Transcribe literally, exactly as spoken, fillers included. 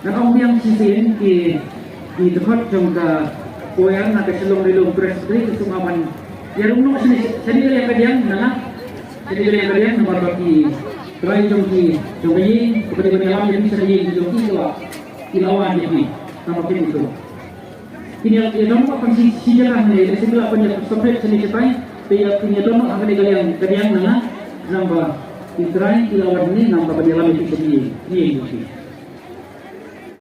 Ngan ong biang shisien ki, ki dkhot jong ka choir na ka Shillong Rilum Presbytery ki sngewbha ban ïarung noh shane, shane ka liang ka diang na nga. Shane ka liang ka diang namar ba ki trai jong ki, jong ka ïing, ki ba dei ban ïalam ïa ki sha ka ïing jong ki, ki la, ki la wan ïa ki. Namar ki tu. Kin ïa, ïa don noh tang shi, shi jaka hangne, lehse ki lah ban ïa separate shane shatai, te ïa kin ïa don noh ha kane ka liang ka diang na nga, namar ba ki trai ki la wan hangne namar ban ïalam ïa ki sha ki ïing, ïing jong ki.